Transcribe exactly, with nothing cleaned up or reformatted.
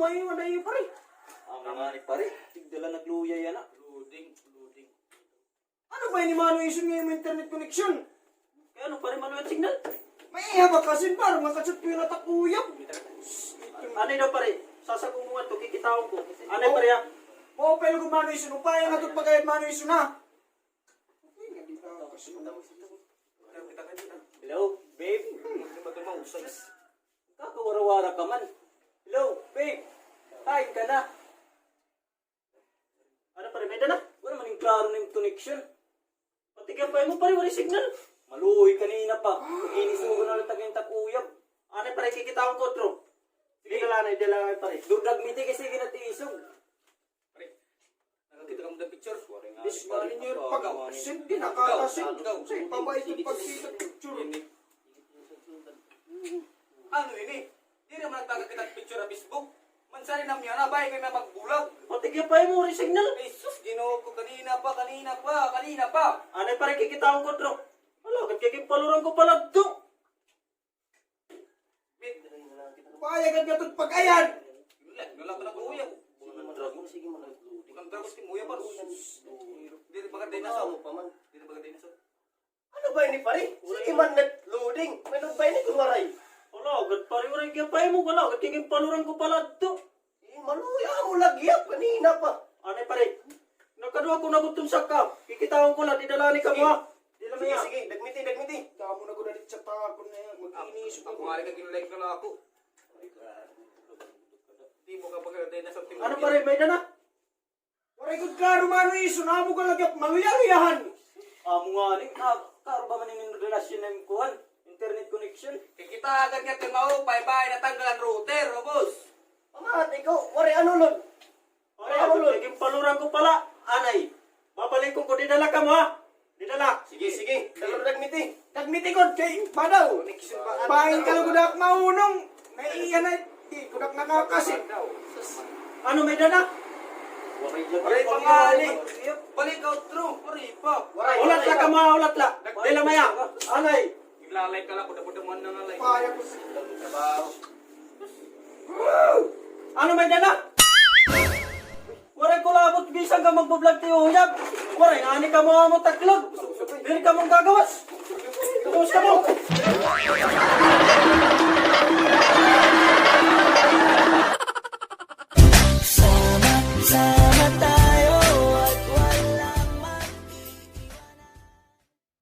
May wala iyo, pare. Amo ngani, pare. Tigda la nagluya yana. Loading, loading. Ano ba ini, Mano Ison, nga imo internet connection? Kay ano, pare, maluya it signal? May iya ba kasi, pare, makachat ko yana tak uyab. Anay daw, pare, sasagong ko ngadto, kikitaon ko. Anay, pare, ha? Oo, pero kung Mano Ison, upaya nga ito pagkayat Mano Ison, ha? Hello, babe. Kakawara-wara ka man. Hello, babe. Kain ka na. Ano, pare, may-ada na? Wala man hin klaro na it connection. Pati gihapon imo, pare, waray signal. Maluoy kanina pa. Pag-inis mo ko na lang tagay tak uyab. Ano, pare, kikitaon ko, tro. Sige na lang, dala lang, pare. Durdag miti kasi ginatiisog. Pare, nakakita ka mo ng picture? Bis nga ninyo, pag-absent din, nakakasin. Ikaw, ikaw. Ay, pabait yung pagkita picture. Ano ini? Diri man nagpakakita picture ha Facebook. Mansari na miya na, bay, kay may magbulag. Pati kay pa mo rin signal. Ay, sus, Ginoo ko, kanina pa, kanina pa, kanina pa. Anay, pare, kikitaon ko, tro. Wala, kat kay ginpaluran ko pala to. Payag ka ito pag-ayan. Wala, wala pa nag-uyab. Sige man, dragon, sige man. Walang dragon, sige, uyab pa. Diri ba ka dinosaur? Diri ba ka dinosaur? Ano ba ini, pare? Sige man, net loading. May ano ba ini, kun waray? Wala, agad, pare, waray kaya pa mo, wala, agad kay ginpaluran ko pala to. Eh, maluya mo lagi, ah, kanina pa. Anay, pare, nakaduha ko na gutom sa ka. Kikitaon ko lang, didala ni ka mo, ha? Dila mo yan. Sige, sige, dagmiti, dagmiti. Damo na ko na sa takon na yan. Mag-inis ako. Ako nga rin, nag-like na lang ako. Di mo ka pagkakatay na sa Ano, pare, may-ada na? Waray gud klaro, Mano Ison, amo ka lagi maluya-luyahan. Amo ngani, ah, klaro ba man ini relasyon na kuan, internet connection? Kikita agad nga timaw, bye-bye, natanggal an router, ubos. Pamati ko, waray ano, lon. Waray ano, lon. Ginpaluran ko pala, anay. Babalik ko, didala ka mo, ha? Didala. Sige, sige. Dala dagmiti. Dagmiti gud kay badaw. Bahin ka lang gud ak maunong. May iya na, di gud ak nakakasin. Ano may dala? Waray pa nga, ali. Balik out, true. Waray pa. Ulat la ka, mga ulat la. Dila maya. Anay. Naglalay ka la, kuda-kuda mo na nga lay. Paya ko sa trabaho. Ano may dala? Waray ko labot bisan ka magbablog ti uyab. Waray ngani kamo amo taklog. Diri kamo gagawas. Gawas kamo.